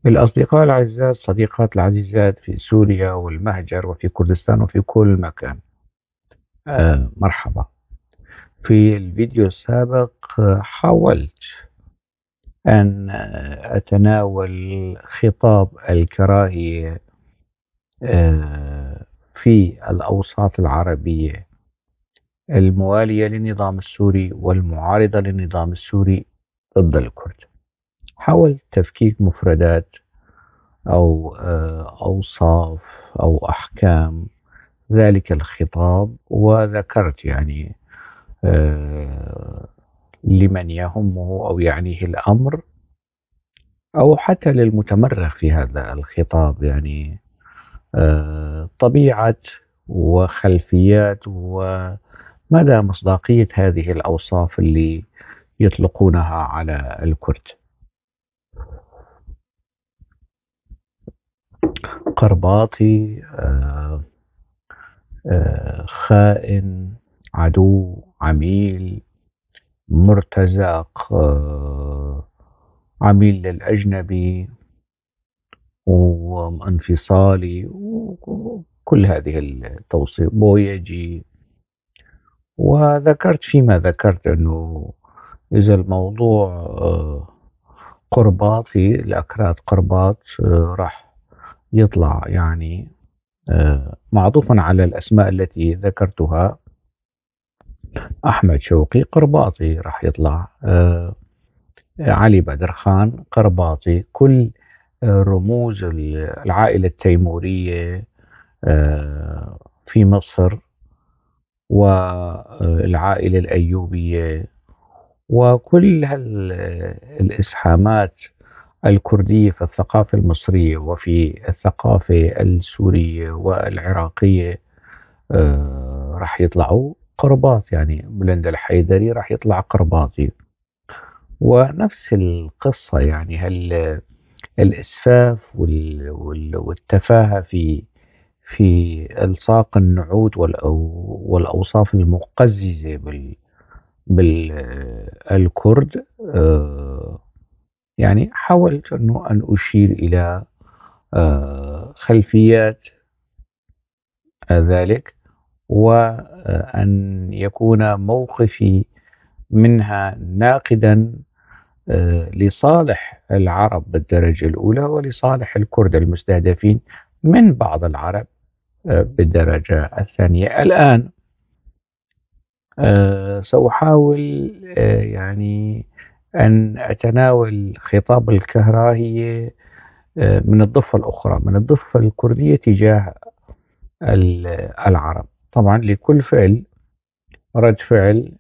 الأصدقاء الأعزاء، الصديقات العزيزات في سوريا والمهجر وفي كردستان وفي كل مكان، مرحبا. في الفيديو السابق حاولت أن أتناول خطاب الكراهية في الأوساط العربية الموالية للنظام السوري والمعارضة للنظام السوري ضد الكرد. حاولت تفكيك مفردات أو أوصاف أو أحكام ذلك الخطاب، وذكرت لمن يهمه أو يعنيه الأمر أو حتى للمتمرغ في هذا الخطاب، طبيعة وخلفيات ومدى مصداقية هذه الأوصاف اللي يطلقونها على الكرد. قرباطي، خائن، عدو، عميل، مرتزق، عميل للأجنبي وانفصالي، وكل هذه التوصيف، بويجي. وذكرت فيما ذكرت أنه إذا الموضوع قرباطي، الأكراد قرباط، راح يطلع معطوفا على الأسماء التي ذكرتها، أحمد شوقي قرباطي راح يطلع، علي بدرخان قرباطي، كل رموز العائلة التيمورية في مصر والعائلة الأيوبية وكل الإسهامات الكردية في الثقافة المصرية وفي الثقافة السورية والعراقية، راح يطلعوا قرباط. بلند الحيدري راح يطلع قرباطي. ونفس القصة، هل الإسفاف والتفاهة في إلصاق النعوت والأوصاف المقززة بالكرد، حاولت أن أشير إلى خلفيات ذلك، وأن يكون موقفي منها ناقدا، لصالح العرب بالدرجة الأولى ولصالح الكرد المستهدفين من بعض العرب، بالدرجة الثانية. الآن، سأحاول، أن أتناول خطاب الكراهية، من الضفة الأخرى، من الضفة الكردية تجاه العرب. طبعا لكل فعل رد فعل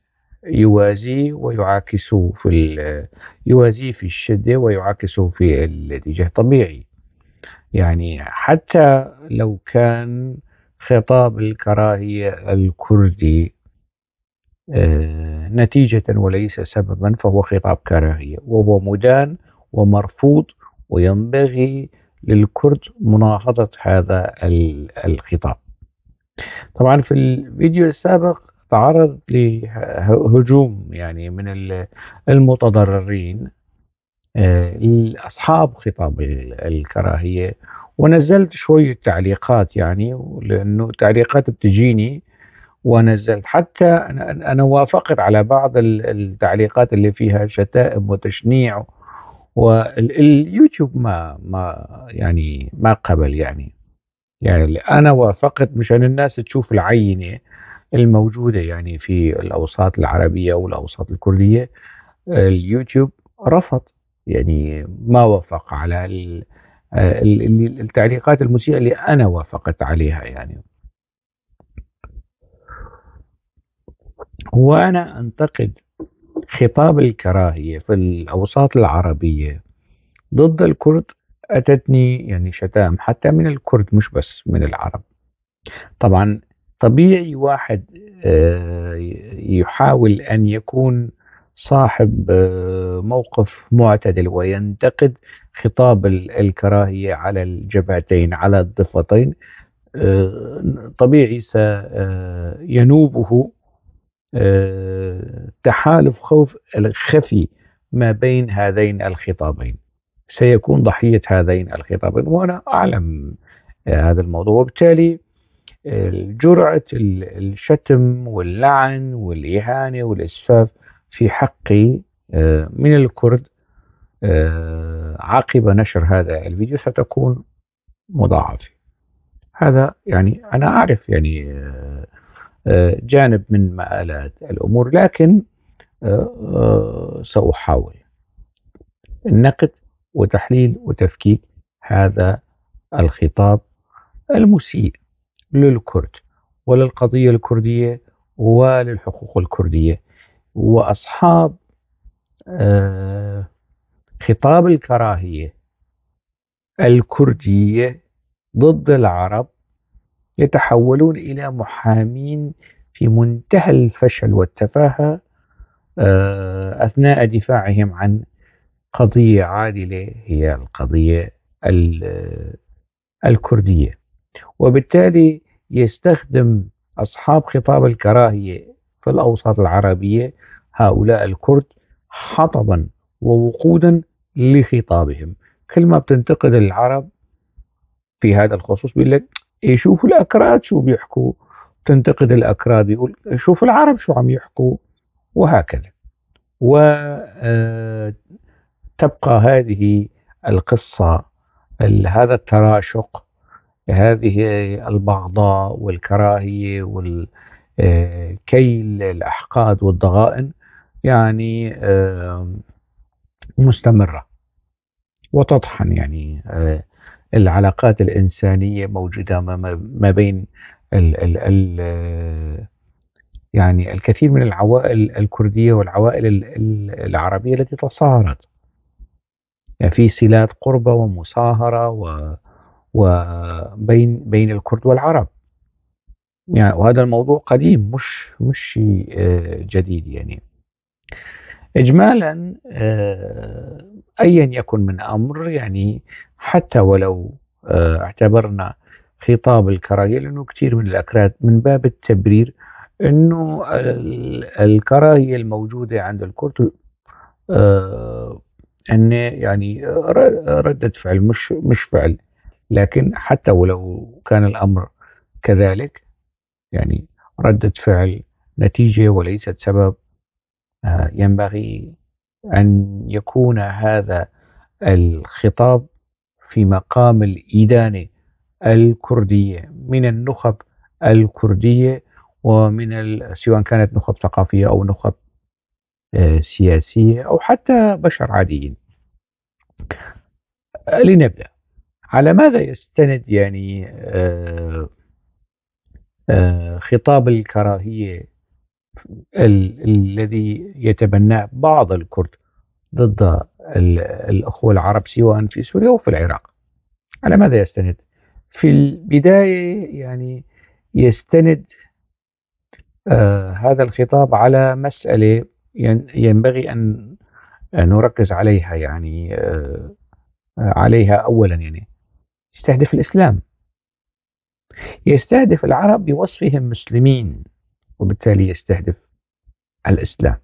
يوازي ويعاكسه في يوازي في الشدة ويعاكسه في الاتجاه طبيعي. حتى لو كان خطاب الكراهية الكردي، نتيجة وليس سببا، فهو خطاب كراهية وهو مدان ومرفوض، وينبغي للكرد مناهضة هذا الخطاب. طبعا في الفيديو السابق تعرض لهجوم من المتضررين، لأصحاب خطاب الكراهية، ونزلت شوية تعليقات، لأنه تعليقات بتجيني، ونزلت حتى أنا وافقت على بعض التعليقات اللي فيها شتائم وتشنيع، واليوتيوب ما قبل، أنا وافقت مشان الناس تشوف العينة الموجودة في الأوساط العربية والأوساط الكردية. اليوتيوب رفض، ما وافق على التعليقات المسيئة اللي أنا وافقت عليها. وأنا أنتقد خطاب الكراهية في الأوساط العربية ضد الكرد، أتتني شتائم حتى من الكرد مش بس من العرب. طبعا طبيعي واحد، يحاول أن يكون صاحب، موقف معتدل وينتقد خطاب الكراهية على الجبهتين، على الضفتين، طبيعي سينوبه، تحالف خوف الخفي ما بين هذين الخطابين. سيكون ضحية هذين الخطابين، وأنا أعلم هذا الموضوع. وبالتالي جرعة الشتم واللعن والإهانة والإسفاف في حقي من الكرد عقب نشر هذا الفيديو ستكون مضاعفة. هذا أنا أعرف جانب من مآلات الأمور، لكن سأحاول النقد وتحليل وتفكيك هذا الخطاب المسيء للكرد وللقضية الكردية وللحقوق الكردية وأصحاب خطاب الكراهية الكردية ضد العرب يتحولون إلى محامين في منتهى الفشل والتفاهة أثناء دفاعهم عن قضية عادلة هي القضية الكردية. وبالتالي يستخدم أصحاب خطاب الكراهية في الأوساط العربية هؤلاء الكرد حطبا ووقودا لخطابهم. كل ما بتنتقد العرب في هذا الخصوص بيقول لك إيه شوفوا الأكراد شو بيحكوا، تنتقد الأكراد بيقول شوفوا العرب شو عم يحكوا، وهكذا. وتبقى هذه القصة، هذا التراشق، هذه البغضاء والكراهية والكيل الأحقاد والضغائن مستمرة وتطحن. العلاقات الإنسانية موجودة ما بين الكثير من العوائل الكردية والعوائل العربية التي تصاهرت، في صلات قربة ومصاهرة وبين الكرد والعرب، وهذا الموضوع قديم مش شيء جديد. إجمالا، أيا يكن من أمر، حتى ولو اعتبرنا خطاب الكراهية، لأنه كثير من الأكراد من باب التبرير أنه الكراهية الموجودة عند الكرد، أن ردة فعل مش فعل، لكن حتى ولو كان الأمر كذلك ردة فعل نتيجة وليست سبب، ينبغي أن يكون هذا الخطاب في مقام الإدانة الكردية من النخب الكردية ومن سواء كانت نخب ثقافية أو نخب سياسية أو حتى بشر عاديين. لنبدأ. على ماذا يستند خطاب الكراهية الذي يتبناه بعض الكرد ضد الأخوة العرب سواء في سوريا أو في العراق؟ على ماذا يستند؟ في البداية يستند هذا الخطاب على مسألة ينبغي أن نركز عليها، عليها أولا، يستهدف الإسلام، يستهدف العرب بوصفهم مسلمين، وبالتالي يستهدف الإسلام.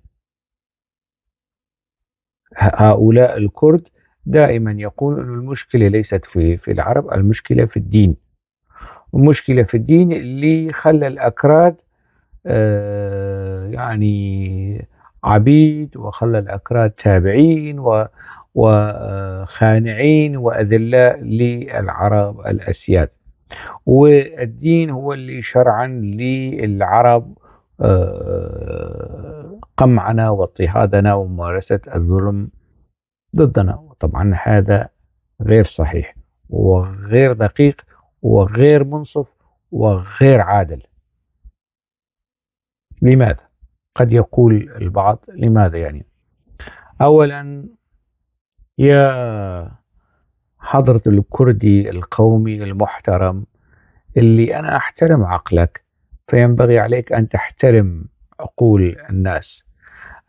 هؤلاء الكرد دائما يقولون أن المشكلة ليست في العرب، المشكلة في الدين، المشكلة في الدين اللي خلى الأكراد عبيد، وخلى الأكراد تابعين وخانعين وأذلاء للعرب الأسياد، والدين هو اللي شرعا للعرب قمعنا واضطهادنا وممارسة الظلم ضدنا. طبعا هذا غير صحيح وغير دقيق وغير منصف وغير عادل. لماذا؟ قد يقول البعض لماذا؟ أولا يا حضرة الكردي القومي المحترم اللي أنا أحترم عقلك، فينبغي عليك أن تحترم عقول الناس.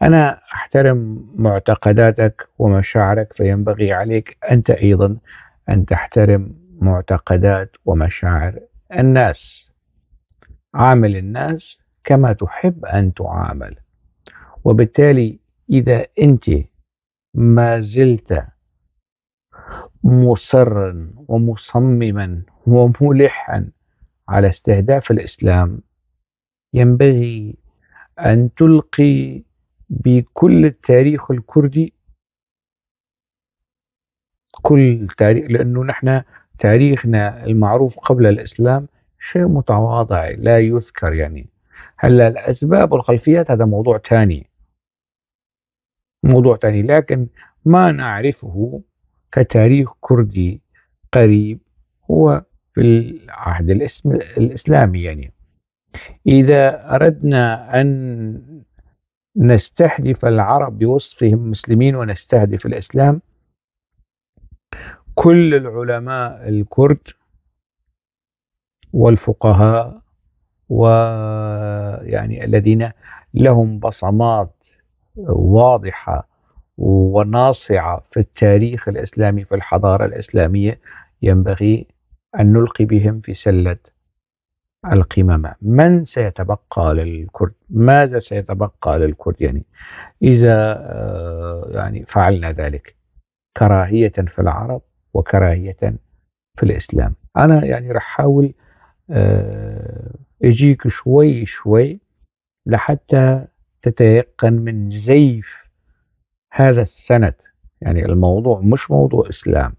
أنا أحترم معتقداتك ومشاعرك، فينبغي عليك أنت أيضا أن تحترم معتقدات ومشاعر الناس. عامل الناس كما تحب أن تعامل. وبالتالي إذا أنت ما زلت مصرا ومصمما وملحا على استهداف الإسلام، ينبغي أن تلقي بكل التاريخ الكردي، كل تاريخ، لأنه نحن تاريخنا المعروف قبل الإسلام شيء متواضع لا يذكر. هلا الأسباب والخلفيات هذا موضوع ثاني، لكن ما نعرفه كتاريخ كردي قريب هو في العهد الإسلامي. إذا أردنا أن نستهدف العرب بوصفهم مسلمين ونستهدف الإسلام، كل العلماء الكرد والفقهاء الذين لهم بصمات واضحة وناصعة في التاريخ الإسلامي في الحضارة الإسلامية، ينبغي أن نلقي بهم في سلة القمامة. من سيتبقى للكرد؟ ماذا سيتبقى للكرد إذا فعلنا ذلك؟ كراهية في العرب وكراهية في الإسلام. أنا رح أحاول أجيك شوي شوي لحتى تتيقن من زيف هذا السند. الموضوع مش موضوع إسلام.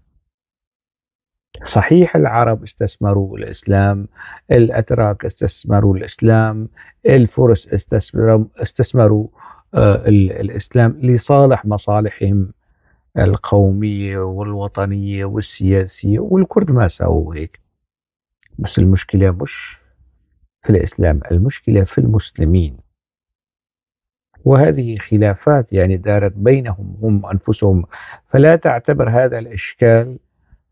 صحيح العرب استثمروا الإسلام، الأتراك استثمروا الإسلام، الفرس استثمروا الإسلام لصالح مصالحهم القومية والوطنية والسياسية، والكرد ما سووا هيك. بس المشكلة مش في الإسلام، المشكلة في المسلمين. وهذه خلافات دارت بينهم هم أنفسهم، فلا تعتبر هذا الإشكال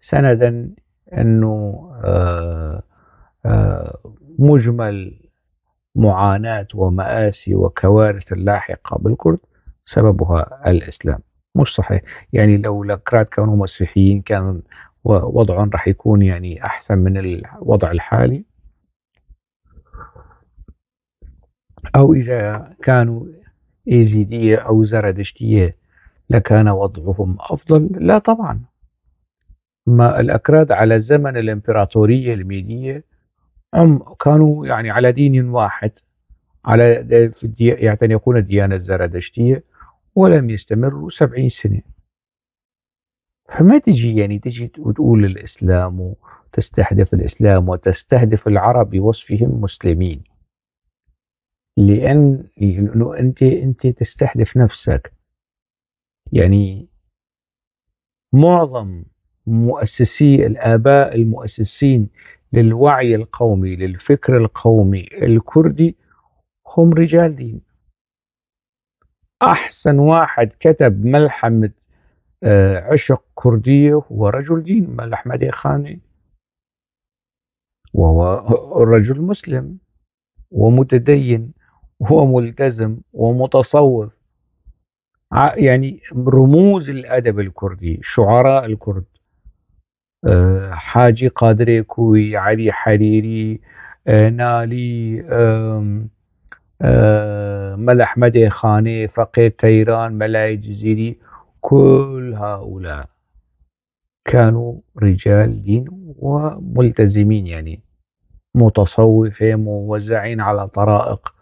سندا أنه مجمل معاناة ومآسي وكوارث اللاحقة بالكرد سببها الإسلام. مش صحيح. لو الأكراد كانوا مسيحيين كان وضعهم رح يكون أحسن من الوضع الحالي، أو إذا كانوا إيزيدية أو زردشتية لكان وضعهم أفضل. لا طبعا، ما الأكراد على زمن الإمبراطورية الميدية هم كانوا على دين واحد، يعتنقون الديانة الزردشتية، ولم يستمروا 70 سنة. فما تجي وتقول الإسلام وتستهدف الإسلام وتستهدف العرب بوصفهم مسلمين، لأنه أنت تستهدف نفسك. معظم مؤسسي الآباء المؤسسين للوعي القومي للفكر القومي الكردي هم رجال دين. أحسن واحد كتب ملحمة عشق كردية هو رجل دين، ملا أحمد خاني، وهو رجل مسلم ومتدين وملتزم ومتصوف. رموز الأدب الكردي، شعراء الكرد، حاجي قادري كوي، علي حريري، نالي، ملا أحمد خاني، فقيه تيران، ملاي جزيري، كل هؤلاء كانوا رجال دين وملتزمين، متصوفين موزعين على طرائق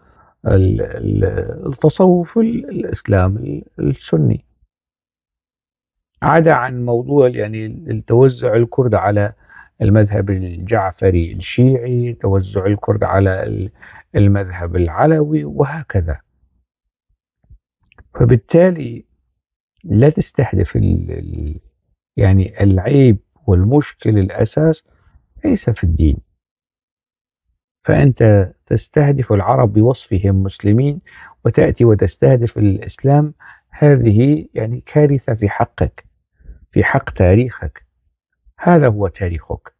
التصوف الإسلام السني. عدا عن موضوع التوزع الكرد على المذهب الجعفري الشيعي، توزع الكرد على المذهب العلوي وهكذا. فبالتالي لا تستهدف العيب والمشكل الأساس ليس في الدين. فأنت تستهدف العرب بوصفهم مسلمين وتأتي وتستهدف الإسلام، هذه كارثة في حقك، في حق تاريخك. هذا هو تاريخك،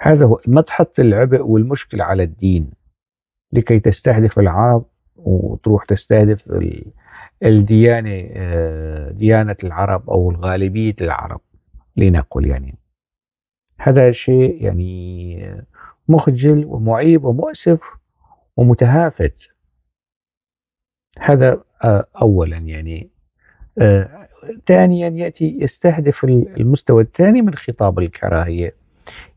هذا هو. ما تحط العبء والمشكلة على الدين لكي تستهدف العرب وتروح تستهدف الديانة، ديانة العرب أو الغالبية العرب لنقل. هذا شيء مخجل ومعيب ومؤسف ومتهافت. هذا أولا. ثانيا يأتي يستهدف المستوى الثاني من خطاب الكراهية،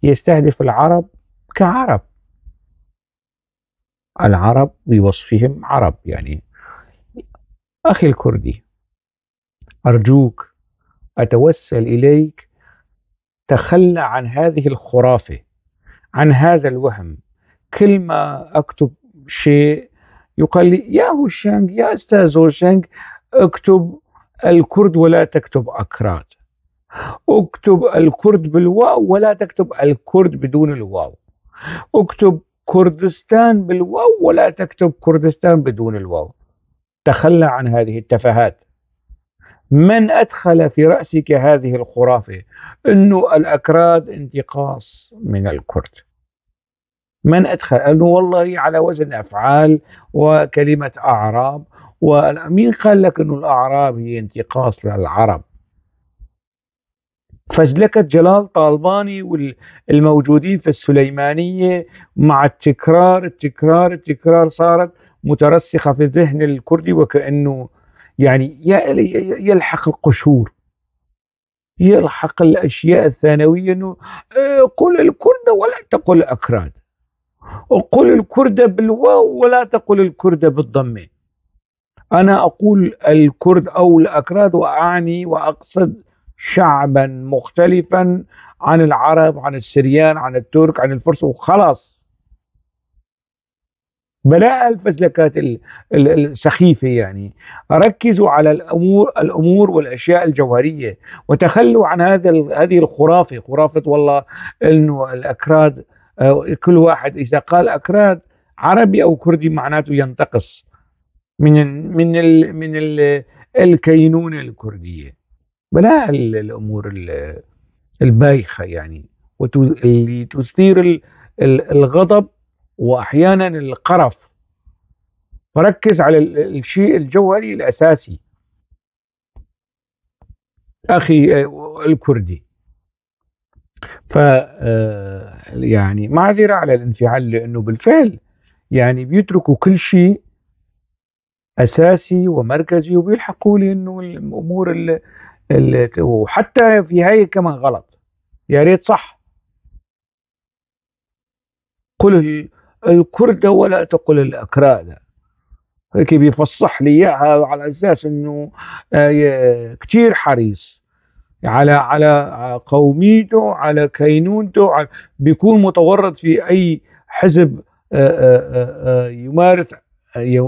يستهدف العرب كعرب، العرب بوصفهم عرب. يعني أخي الكردي أرجوك أتوسل إليك، تخلى عن هذه الخرافة، عن هذا الوهم. كل ما أكتب شيء يقال لي يا هوشنگ، يا أستاذ هوشنگ، اكتب الكرد ولا تكتب أكراد، اكتب الكرد بالواو ولا تكتب الكرد بدون الواو، اكتب كردستان بالواو ولا تكتب كردستان بدون الواو. تخلى عن هذه التفاهات. من أدخل في رأسك هذه الخرافة أنه الأكراد انتقاص من الكرد؟ من أدخل أنه والله على وزن أفعال وكلمة أعراب؟ ومين قال لك أنه الأعراب هي انتقاص للعرب؟ فزلكة جلال طالباني والموجودين في السليمانية مع التكرار التكرار التكرار صارت مترسخة في الذهن الكردي، وكأنه يعني يلحق القشور، يلحق الأشياء الثانوية، أنه قل الكرد ولا تقل أكراد، قل الكرد بالواو ولا تقل الكرد بالضمة. أنا أقول الكرد أو الأكراد وأعني وأقصد شعبا مختلفا عن العرب، عن السريان، عن الترك، عن الفرس، وخلاص. بلاء الفزلكات السخيفة. يعني ركزوا على الأمور والأشياء الجوهرية، وتخلوا عن هذه الخرافة، خرافة والله إنه الأكراد، كل واحد إذا قال أكراد عربي أو كردي معناته ينتقص من الكينونة الكردية. بلاء الأمور البايخة اللي تثير الغضب وأحيانا القرف. فركز على الشيء الجوهري الأساسي أخي الكردي. معذرة على الانفعال، لأنه بالفعل بيتركوا كل شيء أساسي ومركزي وبيلحقوا لي إنه الأمور وحتى في هاي كمان غلط، يا ريت صح. قل الكرد ولا تقل الأكراد، هيك بيفصح لي إياها على أساس إنه، كتير حريص على قوميته، على كينونته، بيكون متورط في أي حزب،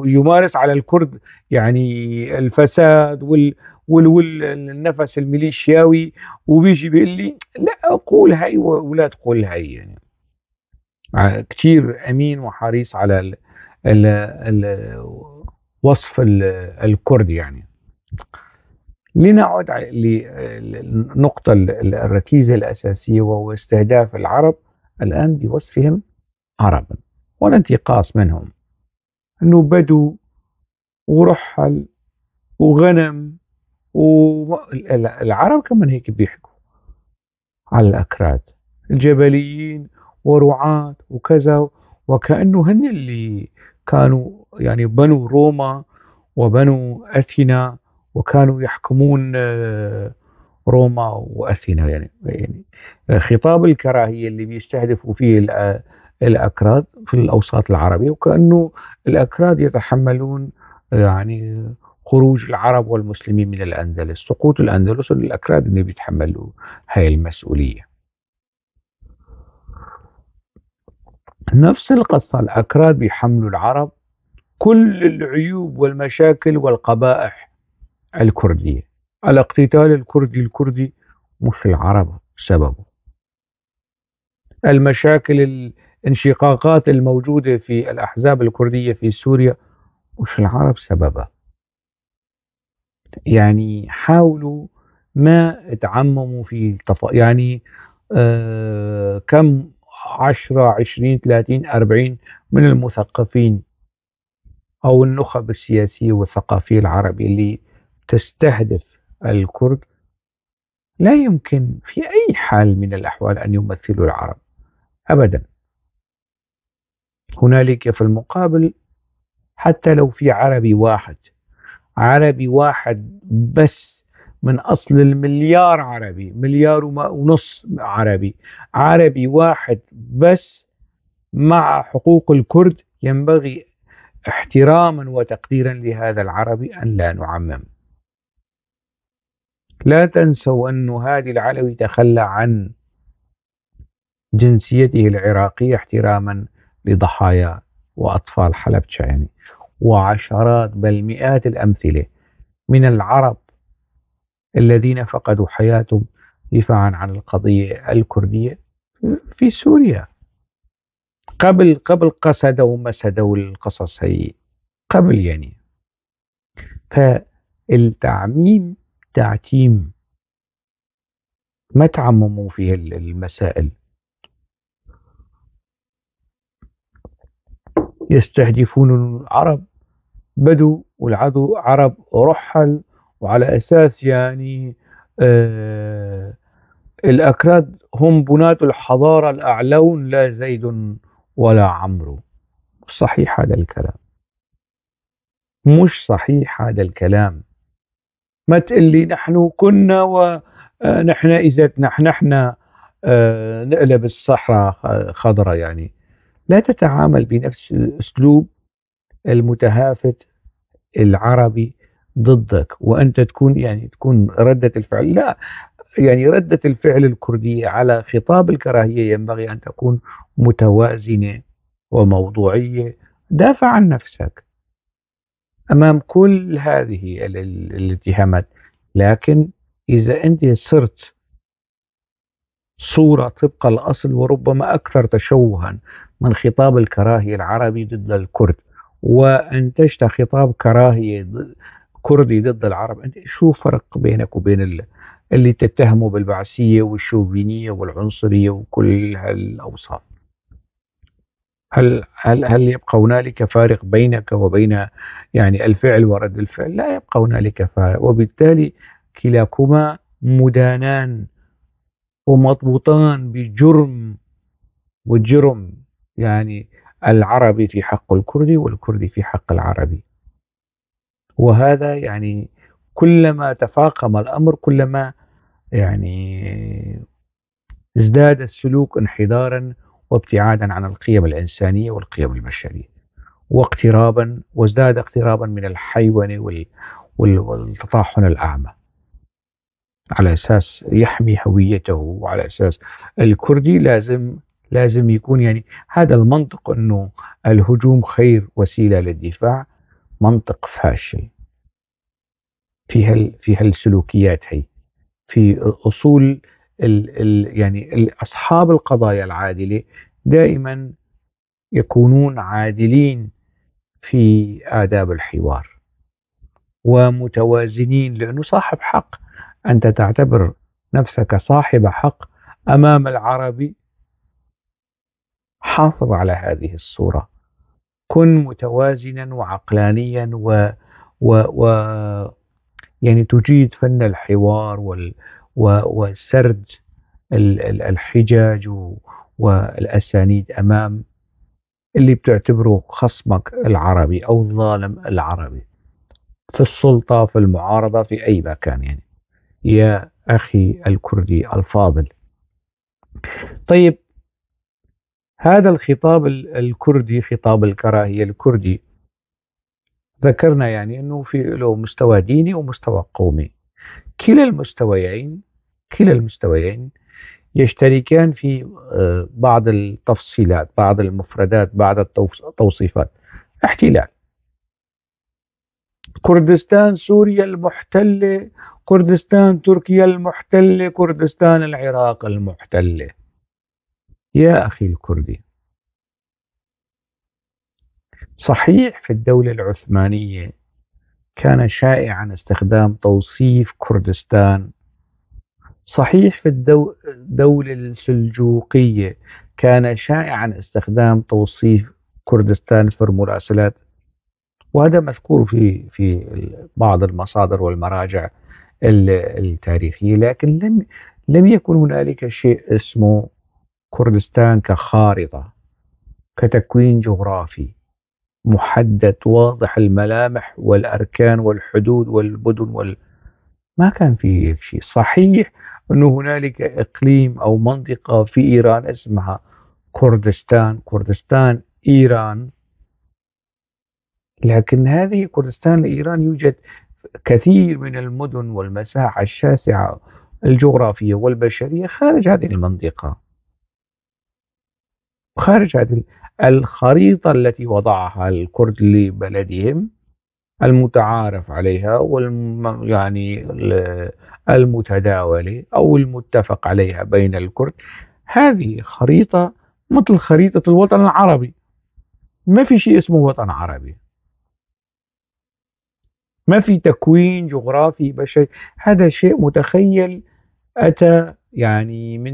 يمارس على الكرد الفساد والنفس الميليشياوي، وبيجي بيقول لي لا أقول هاي ولا تقول هاي. كتير أمين وحريص على وصف الكرد. لنعد للنقطة الركيزة الأساسية، وهو استهداف العرب الآن بوصفهم عربا والانتقاص منهم، أنه بدو ورحل وغنم العرب كمان هيك بيحكوا على الأكراد الجبليين ورعاة وكذا، وكأنه هن اللي كانوا بنوا روما وبنوا أثينا وكانوا يحكمون روما وأثينا. خطاب الكراهية اللي بيستهدفوا فيه الأكراد في الأوساط العربية، وكأنه الأكراد يتحملون خروج العرب والمسلمين من الأندلس، سقوط الأندلس، الأكراد اللي بيتحملوا هاي المسؤولية. نفس القصة الأكراد بيحملوا العرب كل العيوب والمشاكل والقبائح الكردية. الاقتتال الكردي الكردي مش العرب سببه، المشاكل الانشقاقات الموجودة في الأحزاب الكردية في سوريا مش العرب سببها. حاولوا ما تعمموا في كم 10 20 30 40 من المثقفين أو النخب السياسية والثقافية العربية اللي تستهدف الكرد لا يمكن في أي حال من الأحوال أن يمثلوا العرب أبدا. هنالك في المقابل حتى لو في عربي واحد، عربي واحد بس من أصل المليار عربي، مليار ونص عربي، عربي واحد بس مع حقوق الكرد، ينبغي احتراما وتقديرا لهذا العربي أن لا نعمم. لا تنسوا أن هادي العلوي تخلى عن جنسيته العراقية احتراما لضحايا وأطفال حلبجة وعشرات بل مئات الأمثلة من العرب الذين فقدوا حياتهم دفاعا عن القضية الكردية في سوريا قبل قسد ومسد والقصص هي قبل يعني. فالتعميم تعتيم، ما تعمموا فيه المسائل. يستهدفون العرب بدو والعدو عرب رحل، وعلى أساس الأكراد هم بناة الحضارة الأعلون لا زيد ولا عمرو. مش صحيح هذا الكلام، مش صحيح هذا الكلام. ما تقول لي نحن كنا ونحن إذا نحن نقلب الصحراء خضراء. لا تتعامل بنفس الأسلوب المتهافت العربي ضدك وأنت تكون ردة الفعل. لا، ردة الفعل الكردية على خطاب الكراهية ينبغي أن تكون متوازنة وموضوعية. دافع عن نفسك أمام كل هذه الاتهامات، لكن إذا أنت صرت صورة طبق الأصل وربما أكثر تشوها من خطاب الكراهية العربي ضد الكرد، وأنتجت خطاب كراهية كردي ضد العرب، أنت شو فرق بينك وبين اللي تتهمه بالبعثية والشوفينية والعنصرية وكل هالأوصاف؟ هل يبقى هنالك فارق بينك وبين الفعل ورد الفعل؟ لا يبقى هنالك فارق، وبالتالي كلاكما مدانان ومضبوطان بجرم وجرم، العربي في حق الكردي والكردي في حق العربي. وهذا كلما تفاقم الأمر كلما ازداد السلوك انحدارا وابتعادا عن القيم الإنسانية والقيم البشرية، وازداد اقترابا من الحيوان والتطاحن الأعمى، على أساس يحمي هويته، وعلى أساس الكردي لازم يكون هذا المنطق أنه الهجوم خير وسيلة للدفاع منطق فاشل في هالسلوكيات هي، في أصول أصحاب القضايا العادلة دائما يكونون عادلين في آداب الحوار ومتوازنين، لأنه صاحب حق. أنت تعتبر نفسك صاحب حق أمام العربي، حافظ على هذه الصورة، كن متوازنا وعقلانيا تجيد فن الحوار وسرد الحجاج والأسانيد أمام اللي بتعتبره خصمك العربي أو الظالم العربي في السلطة، في المعارضة، في أي مكان. يا أخي الكردي الفاضل. هذا الخطاب الكردي، خطاب الكراهية الكردي، ذكرنا أنه في له مستوى ديني ومستوى قومي. كلا المستويين يشتركان في بعض التفصيلات، بعض المفردات، بعض التوصيفات. احتلال كردستان سوريا المحتلة، كردستان تركيا المحتلة، كردستان العراق المحتلة. يا أخي الكردي، صحيح في الدولة العثمانية كان شائعا استخدام توصيف كردستان، صحيح في الدولة السلجوقية كان شائعا استخدام توصيف كردستان في المراسلات، وهذا مذكور في بعض المصادر والمراجع التاريخية، لكن لم يكن هنالك شيء اسمه كردستان كخارطة، كتكوين جغرافي محدد واضح الملامح والأركان والحدود والمدن ما كان في هيك شيء. صحيح أنه هنالك إقليم أو منطقة في إيران اسمها كردستان، كردستان إيران، لكن هذه كردستان إيران يوجد كثير من المدن والمساحة الشاسعة الجغرافية والبشرية خارج هذه المنطقة، خارج هذه الخريطة التي وضعها الكرد لبلدهم المتعارف عليها يعني المتداولة أو المتفق عليها بين الكرد. هذه خريطة مثل خريطة الوطن العربي، ما في شيء اسمه وطن عربي، ما في تكوين جغرافي بشري، هذا شيء متخيل أتى يعني من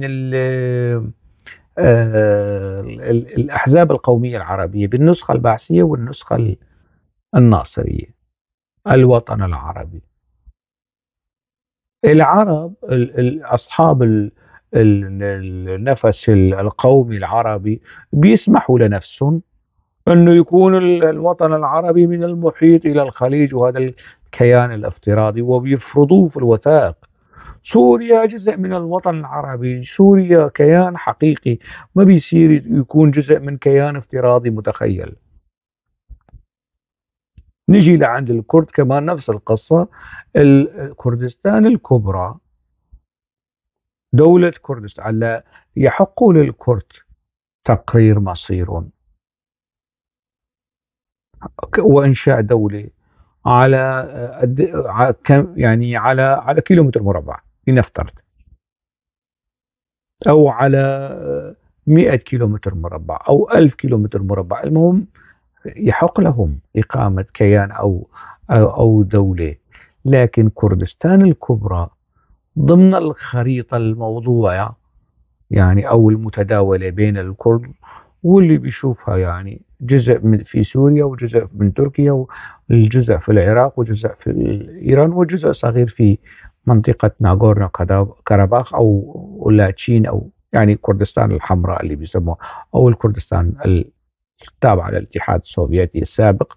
الأحزاب القومية العربية بالنسخة البعثية والنسخة الناصرية. الوطن العربي، العرب أصحاب النفس القومي العربي بيسمحوا لنفسهم أنه يكون الوطن العربي من المحيط إلى الخليج، وهذا الكيان الافتراضي، وبيفرضوه في الوثائق. سوريا جزء من الوطن العربي، سوريا كيان حقيقي، ما بيصير يكون جزء من كيان افتراضي متخيل. نجي لعند الكرد كمان نفس القصة. كردستان الكبرى، دولة كردستان، يحق للكرد تقرير مصيرهم وإنشاء دولة على كم، يعني على كيلومتر مربع لنفترض، أو على 100 كيلومتر مربع أو 1000 كيلومتر مربع، المهم يحق لهم إقامة كيان أو دولة. لكن كردستان الكبرى ضمن الخريطة الموضوعة يعني أو المتداولة بين الكرد واللي بيشوفها يعني جزء من في سوريا وجزء من تركيا والجزء في العراق وجزء في إيران وجزء صغير في منطقة ناغورنو كاراباخ أو لاتشين، أو يعني كردستان الحمراء اللي بيسموها، أو الكردستان التابعة للاتحاد السوفيتي السابق.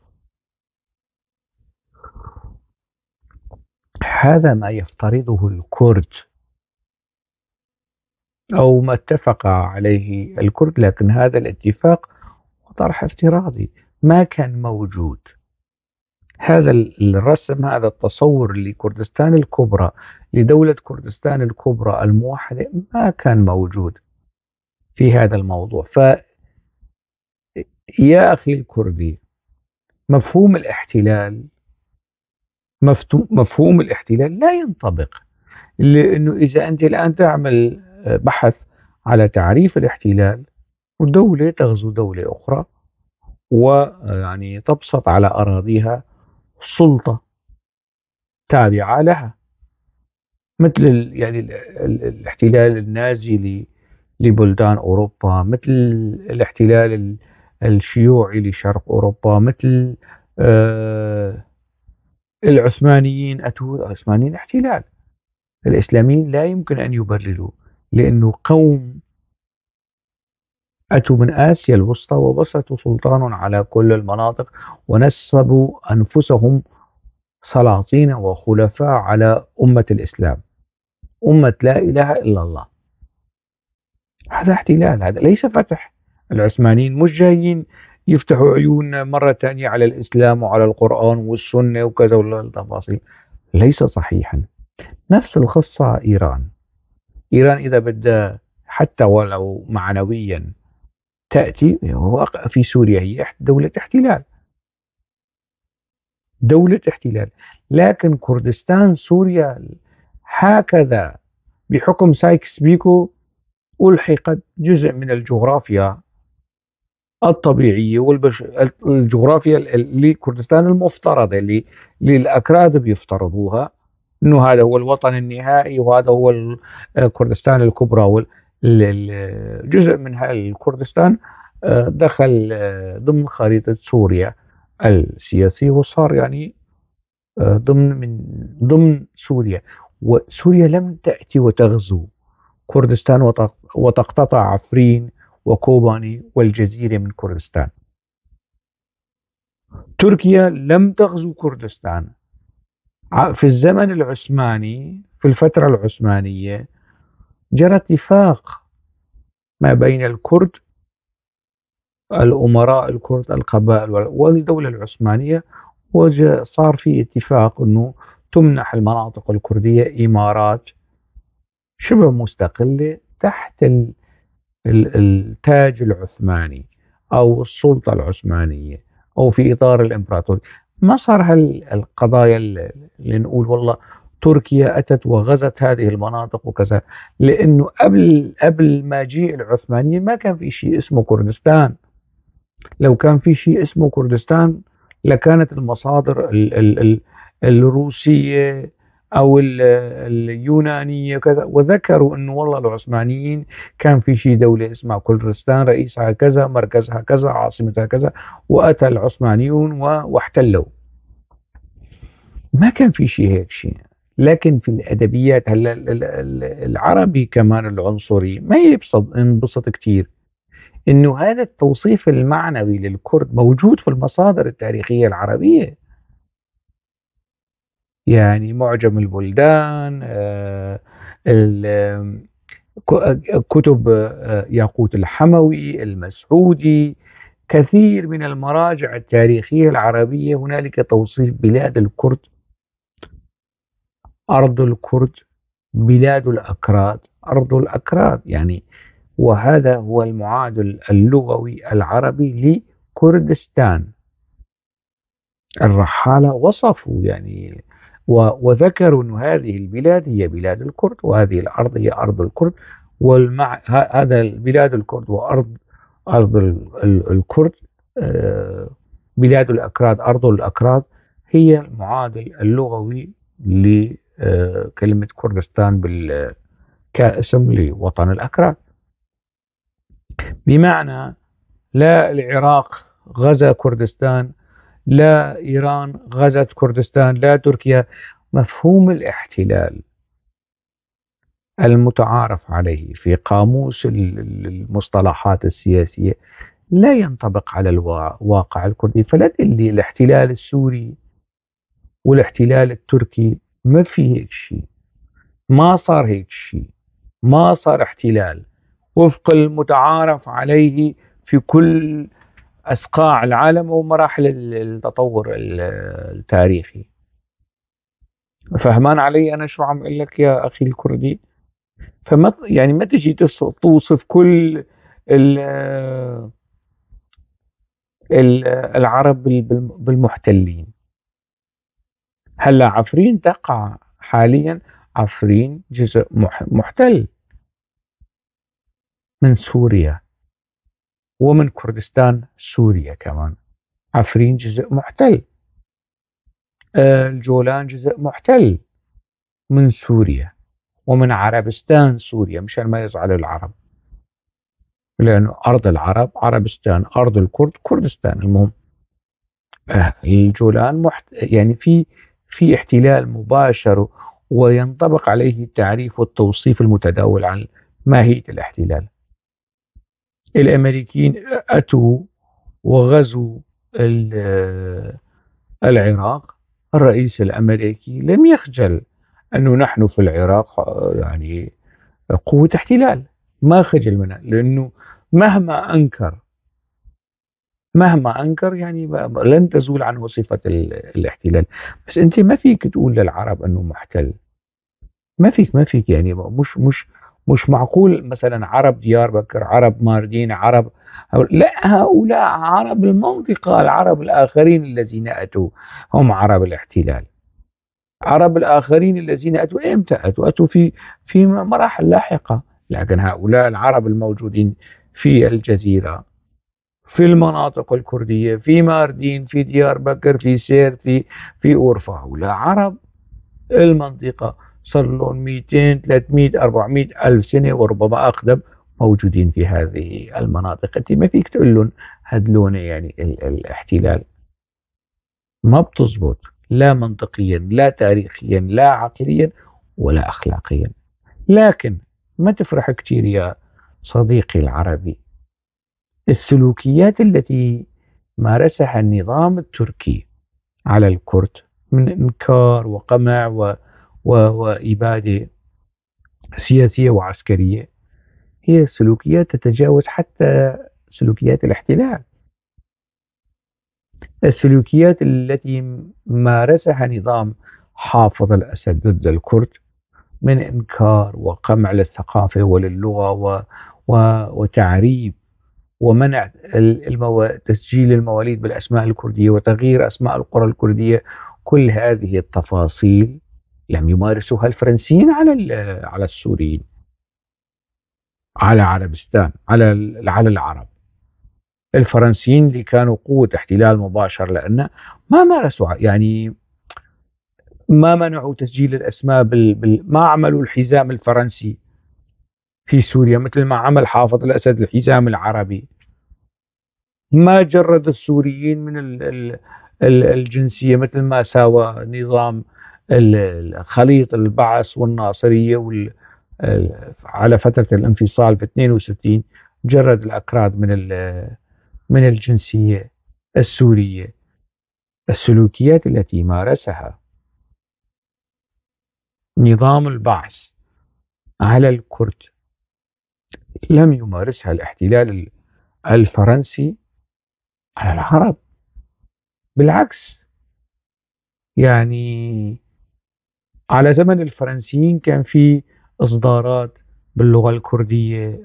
هذا ما يفترضه الكرد أو ما اتفق عليه الكرد، لكن هذا الاتفاق طرح افتراضي ما كان موجود. هذا الرسم، هذا التصور لكردستان الكبرى، لدولة كردستان الكبرى الموحدة، ما كان موجود في هذا الموضوع. يا أخي الكردي، مفهوم الاحتلال لا ينطبق، لأنه إذا أنت الآن تعمل بحث على تعريف الاحتلال، ودولة تغزو دولة أخرى ويعني تبسط على أراضيها سلطة تابعة لها، مثل يعني الاحتلال النازي لبلدان أوروبا، مثل الاحتلال الشيوعي لشرق أوروبا، مثل العثمانيين. أتوا العثمانيين احتلال، الإسلاميين لا يمكن أن يبرروا، لأنه قوم أتوا من آسيا الوسطى وبسطوا سلطان على كل المناطق ونسبوا أنفسهم سلاطين وخلفاء على أمة الإسلام، أمة لا إله إلا الله. هذا احتلال، هذا ليس فتح. العثمانيين مش جايين يفتحوا عيوننا مرة تانية على الإسلام وعلى القرآن والسنة وكذا والتفاصيل، ليس صحيحا. نفس القصة إيران. إيران إذا بدها حتى ولو معنويا تأتي، هو في سوريا هي دولة احتلال، دولة احتلال. لكن كردستان سوريا هكذا بحكم سايكس بيكو ألحقت جزء من الجغرافيا الطبيعية الجغرافيا لكردستان المفترضة اللي الأكراد بيفترضوها، إنه هذا هو الوطن النهائي وهذا هو كردستان الكبرى، جزء من الكردستان دخل ضمن خريطة سوريا السياسية وصار يعني ضمن سوريا. وسوريا لم تأتي وتغزو كردستان وتقتطع عفرين وكوباني والجزيرة من كردستان. تركيا لم تغزو كردستان، في الزمن العثماني، في الفترة العثمانية، جرى اتفاق ما بين الكرد، الأمراء الكرد، القبائل والدولة العثمانية، وصار في اتفاق أنه تمنح المناطق الكردية إمارات شبه مستقلة تحت التاج العثماني أو السلطة العثمانية أو في إطار الإمبراطورية. ما صار هالقضايا اللي نقول والله تركيا أتت وغزت هذه المناطق وكذا، لأنه قبل ما جيء العثمانيين ما كان في شيء اسمه كردستان. لو كان في شيء اسمه كردستان لكانت المصادر الروسية أو اليونانية كذا، وذكروا أنه والله العثمانيين كان في شيء دولة اسمها كردستان، رئيسها كذا، مركزها كذا، عاصمتها كذا، وأتى العثمانيون واحتلوا. ما كان في شيء هيك شيء. لكن في الأدبيات هلا العربي كمان العنصري ما ينبسط كتير إنه هذا التوصيف المعنوي للكرد موجود في المصادر التاريخية العربية، يعني معجم البلدان، كتب ياقوت الحموي، المسعودي، كثير من المراجع التاريخية العربية هنالك توصيف بلاد الكرد، أرض الكرد، بلاد الأكراد، أرض الأكراد، وهذا هو المعادل اللغوي العربي لكردستان. الرحالة وصفوا وذكروا أن هذه البلاد هي بلاد الكرد، وهذه الأرض هي أرض الكرد، هذا بلاد الكرد وأرض أرض الكرد، بلاد الأكراد، أرض الأكراد، هي المعادل اللغوي لكلمة كردستان كاسم لوطن الأكراد. بمعنى لا العراق غزا كردستان، لا إيران غزت كردستان، لا تركيا. مفهوم الاحتلال المتعارف عليه في قاموس المصطلحات السياسية لا ينطبق على الواقع الكردي. فلا تقول الاحتلال السوري والاحتلال التركي، ما في هيك شيء، ما صار هيك شيء، ما صار احتلال وفق المتعارف عليه في كل أسقاع العالم ومراحل التطور التاريخي. فهمان علي أنا شو عم أقول لك يا أخي الكردي؟ فما ما تجي توصف كل العرب بالمحتلين. هلا عفرين تقع حاليا، عفرين جزء محتل من سوريا ومن كردستان سوريا كمان، عفرين جزء محتل، الجولان جزء محتل من سوريا ومن عربستان سوريا، مشان ما يزعلوا العرب، لأنه أرض العرب عربستان، أرض الكرد كردستان. المهم الجولان يعني في احتلال مباشر وينطبق عليه التعريف والتوصيف المتداول عن ماهية الاحتلال. الأمريكيين أتوا وغزوا العراق، الرئيس الأمريكي لم يخجل أنه نحن في العراق قوة احتلال، ما خجل منها، لأنه مهما أنكر لن تزول عنه صفة الاحتلال. بس أنت ما فيك تقول للعرب أنه محتل، ما فيك، يعني مش معقول مثلا عرب ديار بكر، عرب ماردين، عرب، لا، هؤلاء عرب المنطقة، العرب الآخرين الذين أتوا هم عرب الاحتلال. عرب الآخرين الذين أتوا إمتى أتوا؟ أتوا في مراحل لاحقة، لكن هؤلاء العرب الموجودين في الجزيرة، في المناطق الكردية، في ماردين، في ديار بكر، في سير، في أورفا، هؤلاء عرب المنطقة صار لهم 200 300 400 ألف سنة وربما أقدم موجودين في هذه المناطق. أنت ما فيك تقول لهم هدلون الاحتلال، ما بتزبط، لا منطقيا، لا تاريخيا، لا عقليا، ولا أخلاقيا. لكن ما تفرح كتير يا صديقي العربي، السلوكيات التي مارسها النظام التركي على الكرد من إنكار وقمع وإبادة سياسية وعسكرية هي سلوكيات تتجاوز حتى سلوكيات الاحتلال. السلوكيات التي مارسها نظام حافظ الأسد ضد الكرد من إنكار وقمع للثقافة وللغة وتعريب ومنع تسجيل المواليد بالأسماء الكردية وتغيير أسماء القرى الكردية، كل هذه التفاصيل لم يمارسوها الفرنسيين على السوريين، على عربستان، على العرب. الفرنسيين اللي كانوا قوة احتلال مباشر لأنه ما مارسوا، يعني ما منعوا تسجيل الأسماء ما عملوا الحزام الفرنسي في سوريا مثل ما عمل حافظ الأسد الحزام العربي، ما جرد السوريين من الجنسية مثل ما ساوى نظام خليط البعث والناصرية على فترة الانفصال في 62 جرد الأكراد من الجنسية السورية. السلوكيات التي مارسها نظام البعث على الكرد لم يمارسها الاحتلال الفرنسي على العرب، بالعكس. يعني على زمن الفرنسيين كان في إصدارات باللغة الكردية،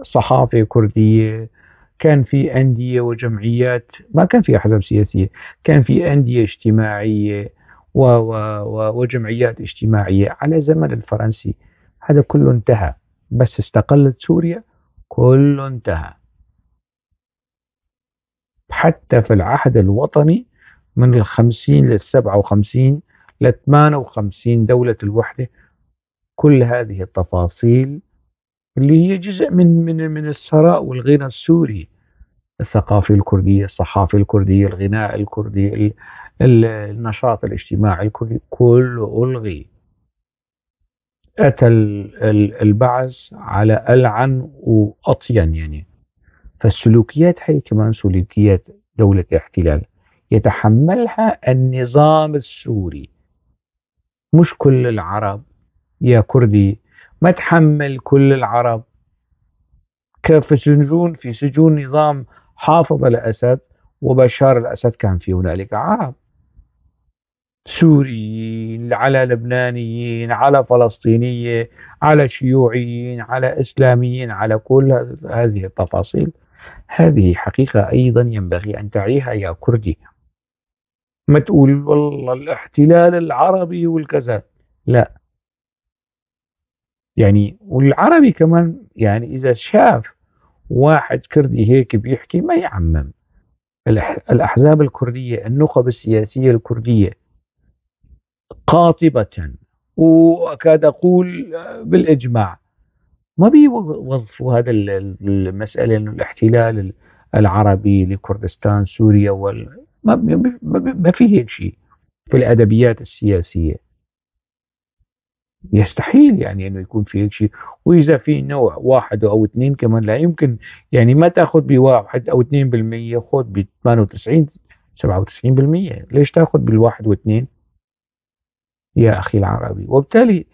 صحافة كردية، كان في أندية وجمعيات، ما كان في أحزاب سياسية، كان في أندية اجتماعية وجمعيات اجتماعية. على زمن الفرنسي هذا كله انتهى، بس استقلت سوريا كله انتهى. حتى في العهد الوطني من 50 للسبعة وخمسين لثمانية وخمسين دولة الوحدة، كل هذه التفاصيل اللي هي جزء من الثراء والغنى السوري، الثقافة الكردية، الصحافة الكردية، الغناء الكردي، النشاط الاجتماعي الكردي، كله ألغي. أتى البعث على ألعن وأطين يعني. فالسلوكيات هي كمان سلوكيات دولة الاحتلال يتحملها النظام السوري، مش كل العرب يا كردي، ما تحمل كل العرب. كيف في سجون نظام حافظ الأسد وبشار الأسد كان في هنالك عرب سوريين على لبنانيين على فلسطينية على شيوعيين على إسلاميين، على كل هذه التفاصيل. هذه حقيقة أيضا ينبغي أن تعيها يا كردي. ما تقول والله الاحتلال العربي والكذا، لا. يعني والعربي كمان يعني إذا شاف واحد كردي هيك بيحكي ما يعمم. الأحزاب الكردية، النخب السياسية الكردية قاطبة وأكاد أقول بالإجماع ما بيوظفوا هذا المسألة إنه الاحتلال العربي لكردستان سوريا ما في هيك شيء في الأدبيات السياسية. يستحيل يعني إنه يكون في هيك شيء. وإذا في نوع واحد أو اثنين كمان لا يمكن، يعني ما تأخذ بواحد أو 2%، خذ ب 98 97%، ليش تأخذ بالواحد واثنين يا أخي العربي؟ وبالتالي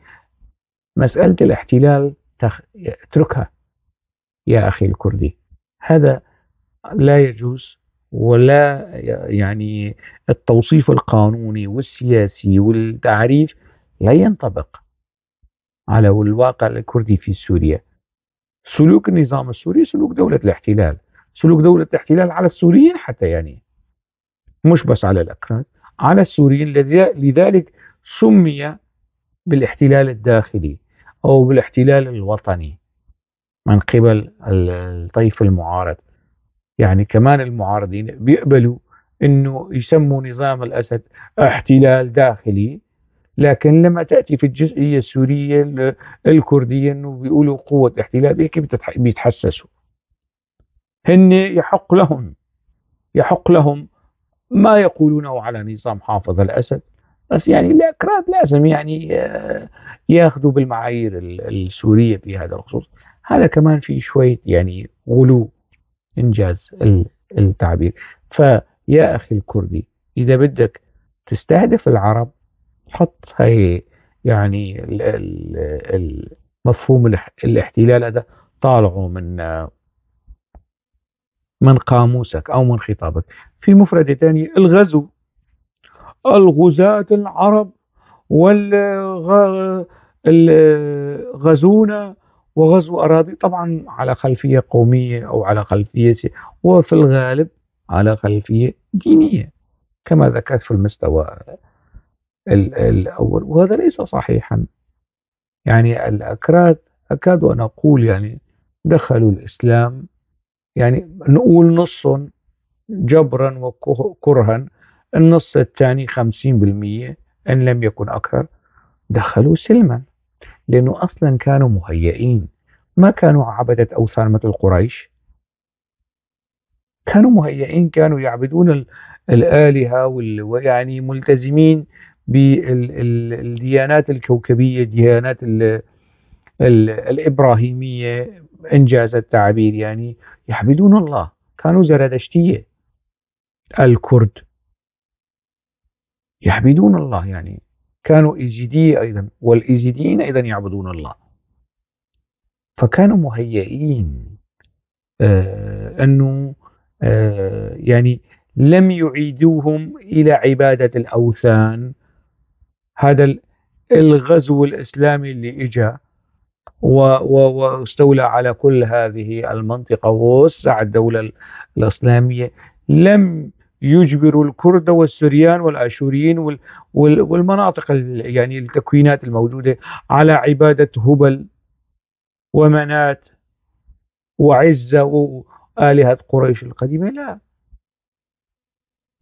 مسألة الاحتلال اتركها يا أخي الكردي، هذا لا يجوز، ولا يعني التوصيف القانوني والسياسي والتعريف لا ينطبق على الواقع الكردي في سوريا. سلوك النظام السوري سلوك دولة الاحتلال، سلوك دولة الاحتلال على السوريين حتى، يعني مش بس على الأكراد، على السوريين. لذلك سمي بالاحتلال الداخلي أو بالاحتلال الوطني من قبل الطيف المعارض. يعني كمان المعارضين بيقبلوا إنه يسموا نظام الأسد احتلال داخلي، لكن لما تأتي في الجزئية السورية الكردية إنه بيقولوا قوة احتلال، هيك بيتحسسوا. هن يحق لهم ما يقولونه على نظام حافظ الأسد، بس يعني الأكراد لازم يعني ياخذوا بالمعايير السورية في هذا الخصوص. هذا كمان في شوية يعني غلو إنجاز التعبير. فيا أخي الكردي إذا بدك تستهدف العرب حط هاي يعني المفهوم الاحتلال هذا طالعه من قاموسك أو من خطابك. في مفردة ثانية الغزو، الغزاة العرب غزونا وغزو أراضي، طبعا على خلفية قومية أو على خلفية وفي الغالب على خلفية دينية كما ذكرت في المستوى الأول، وهذا ليس صحيحا. يعني الأكراد أكاد أن أقول يعني دخلوا الإسلام، يعني نقول نصهم جبرا وكرها، النص الثاني 50% إن لم يكن أكثر دخلوا سلما، لأنه أصلا كانوا مهيئين، ما كانوا عبدة أوثان مثل قريش، كانوا مهيئين، كانوا يعبدون الآلهة ويعني ملتزمين بالديانات الكوكبية، الديانات الإبراهيمية إنجاز التعبير، يعني يعبدون الله، كانوا زرادشتية الكرد يعبدون الله، يعني كانوا إيزيدية أيضا، والإيزيديين أيضا يعبدون الله، فكانوا مهيئين أنه يعني لم يعيدوهم إلى عبادة الأوثان. هذا الغزو الإسلامي اللي إجا واستولى على كل هذه المنطقة ووسع الدولة الإسلامية، لم يجبروا الكرد والسريان والآشوريين والمناطق يعني التكوينات الموجودة على عبادة هبل ومنات وعزة وآلهة قريش القديمة، لا،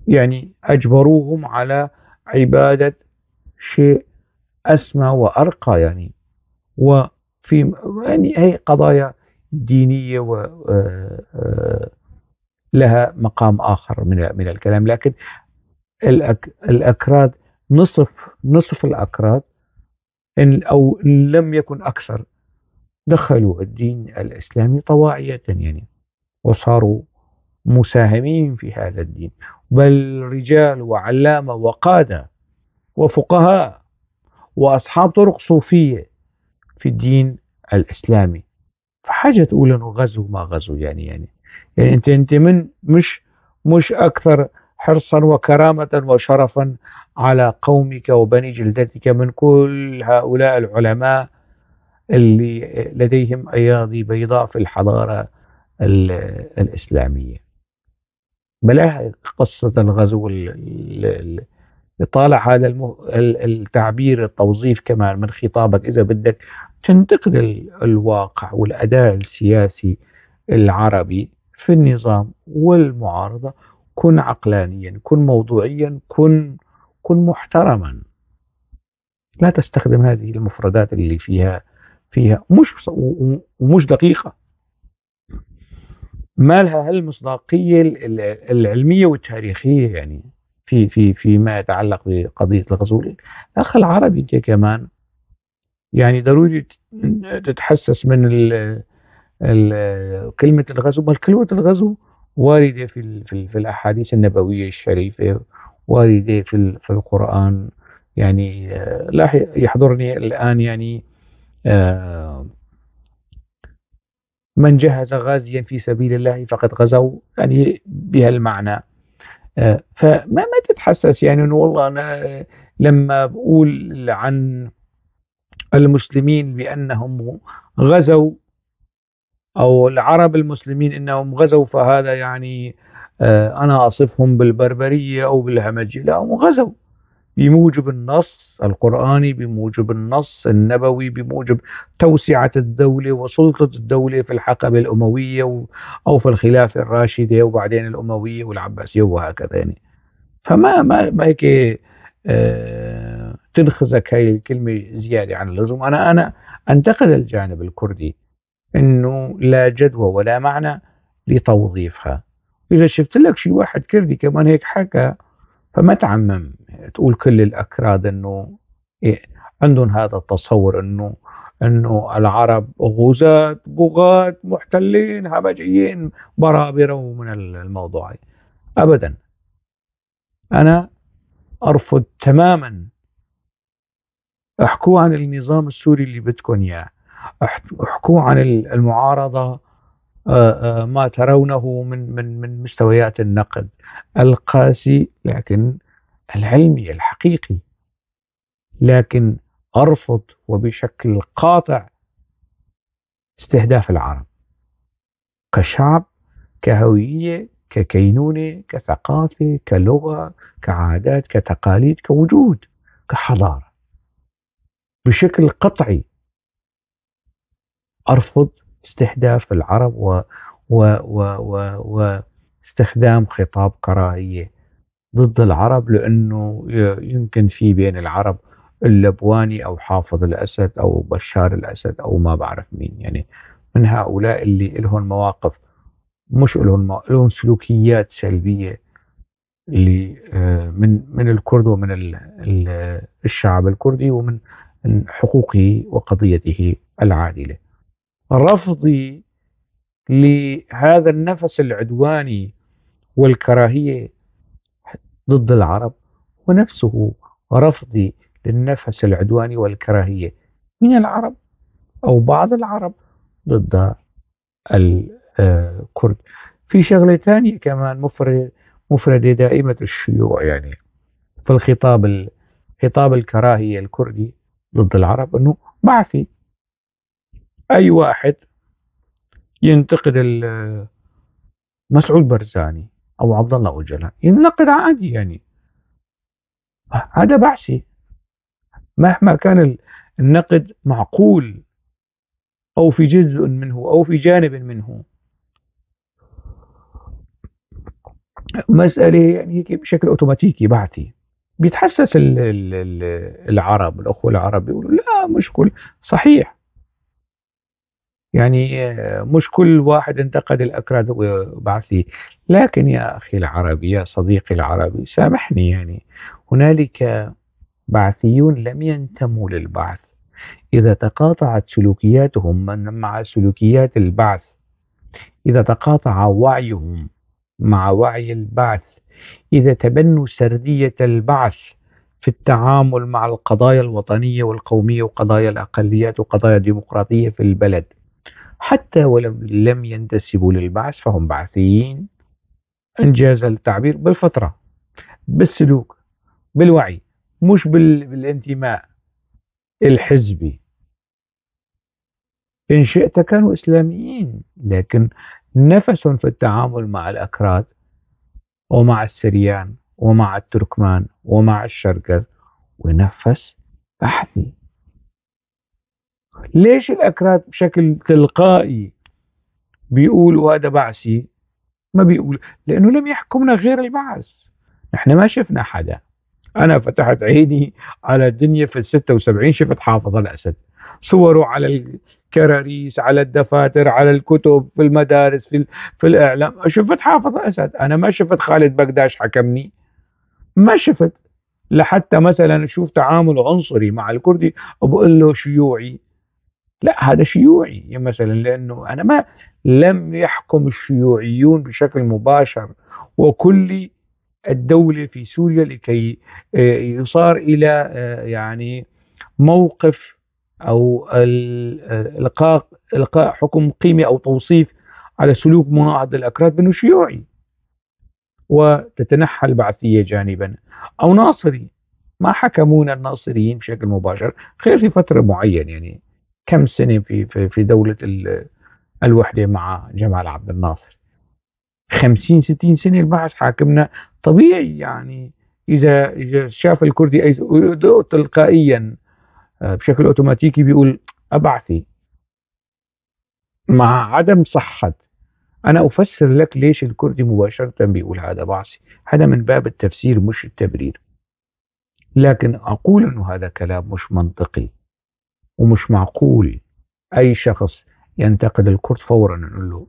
يعني أجبروهم على عبادة شيء أسمى وأرقى، يعني وفي يعني هي قضايا دينية و لها مقام آخر من الكلام. لكن الأكراد نصف الأكراد إن أو إن لم يكن أكثر دخلوا الدين الإسلامي طواعية، يعني وصاروا مساهمين في هذا الدين، بل رجال وعلامة وقادة وفقهاء وأصحاب طرق صوفية في الدين الإسلامي. فحاجة تقول إنه غزو ما غزو، يعني أنت من مش أكثر حرصا وكرامة وشرفا على قومك وبني جلدتك من كل هؤلاء العلماء اللي لديهم أيادي بيضاء في الحضارة الإسلامية. بلاها قصة الغزو طالع هذا التعبير التوظيف كمان من خطابك إذا بدك تنتقد الواقع والأداء السياسي العربي في النظام والمعارضة. كن عقلانيا، كن موضوعيا، كن محترما، لا تستخدم هذه المفردات اللي فيها مش ومش دقيقة، ما لها هالمصداقية العلمية والتاريخية يعني في في فيما يتعلق بقضية الغزو. الأخ العربي أنت كمان يعني ضروري تتحسس من كلمة الغزو، بل كلمة الغزو واردة في في الأحاديث النبوية الشريفة، واردة في القرآن. يعني لا يحضرني الآن يعني من جهز غازيا في سبيل الله فقد غزوا، يعني بهالمعنى. فما ما تتحسس يعني انه والله انا لما بقول عن المسلمين بانهم غزوا او العرب المسلمين انهم غزوا فهذا يعني انا اصفهم بالبربريه او بالهمجيه، لا، هم غزوا بموجب النص القرآني، بموجب النص النبوي، بموجب توسعة الدولة وسلطة الدولة في الحقبة الأموية أو في الخلافة الراشدة وبعدين الأموية والعباسية وهكذا يعني. فما ما ما هيك تنخزك هاي الكلمة زيادة عن اللزوم. أنا أنتقد الجانب الكردي إنه لا جدوى ولا معنى لتوظيفها. إذا شفت لك شي واحد كردي كمان هيك حكى فما تعمم تقول كل الأكراد إنه إيه عندهم هذا التصور إنه العرب غزاة بغاة محتلين همجيين برابرة ومن الموضوع. أبدا، أنا أرفض تماما. احكوا عن النظام السوري اللي بدكم إياه، احكوا عن المعارضة، ما ترونه من مستويات النقد القاسي لكن العلمي الحقيقي، لكن أرفض وبشكل قاطع استهداف العرب كشعب، كهوية، ككينونة، كثقافة، كلغة، كعادات، كتقاليد، كوجود، كحضارة. بشكل قطعي أرفض استهداف العرب واستخدام خطاب كراهية ضد العرب، لأنه يمكن في بين العرب اللبواني أو حافظ الأسد أو بشار الأسد أو ما بعرف مين، من هؤلاء اللي لهم مواقف مش لهم سلوكيات سلبية اللي، من الكرد ومن الشعب الكردي ومن حقوقه وقضيته العادلة. رفضي لهذا النفس العدواني والكراهية ضد العرب ونفسه رفضي للنفس العدواني والكراهية من العرب أو بعض العرب ضد الكرد. في شغلة ثانية كمان مفردة دائمة الشيوع في خطاب الكراهية الكردي ضد العرب، أنه بعثي. أي واحد ينتقد مسعود برزاني أو عبد الله أوجلان ينتقد عادي، هذا بعثي مهما كان النقد معقول أو في جزء منه أو في جانب منه. مسألة هيك بشكل أوتوماتيكي بعثي. بيتحسس العرب، الأخوة العرب بيقولوا لا مش كل صحيح، مش كل واحد انتقد الأكراد هو بعثي. لكن يا أخي العربي، يا صديقي العربي، سامحني، هنالك بعثيون لم ينتموا للبعث. إذا تقاطعت سلوكياتهم مع سلوكيات البعث، إذا تقاطع وعيهم مع وعي البعث، إذا تبنوا سردية البعث في التعامل مع القضايا الوطنية والقومية وقضايا الأقليات وقضايا الديمقراطية في البلد، حتى ولو لم ينتسبوا للبعث فهم بعثيين، إنجاز التعبير، بالفطرة، بالسلوك، بالوعي، مش بالانتماء الحزبي. إن شئت كانوا إسلاميين، لكن نفس في التعامل مع الأكراد ومع السريان ومع التركمان ومع الشركس ونفس بحثي. ليش الأكراد بشكل تلقائي بيقولوا هذا بعثي؟ ما بيقول، لأنه لم يحكمنا غير البعث. نحن ما شفنا حدا. أنا فتحت عيني على الدنيا في 76، شفت حافظ الأسد، صوره على الكراريس، على الدفاتر، على الكتب، في المدارس، في الإعلام. شفت حافظ الأسد. أنا ما شفت خالد بكداش حكمني، ما شفت لحتى مثلا أشوف تعامل عنصري مع الكردي وبقول له شيوعي. لا، هذا شيوعي مثلا، لأنه أنا ما لم يحكم الشيوعيون بشكل مباشر وكلي الدولة في سوريا لكي يصار إلى موقف أو إلقاء حكم قيمي أو توصيف على سلوك مناهض للأكراد بأنه شيوعي، وتتنحى البعثية جانبا، أو ناصري. ما حكمونا الناصريين بشكل مباشر غير في فترة معينة، كم سنة في دولة الوحدة مع جمال عبد الناصر، 50-60 سنة البعث حاكمنا. طبيعي إذا شاف الكردي أي تلقائيا، بشكل أوتوماتيكي بيقول أبعثي، مع عدم صحة. أنا أفسر لك ليش الكردي مباشرة بيقول هذا بعثي، هذا من باب التفسير مش التبرير، لكن أقول أنه هذا كلام مش منطقي ومش معقول. أي شخص ينتقد الكرد فورا نقول له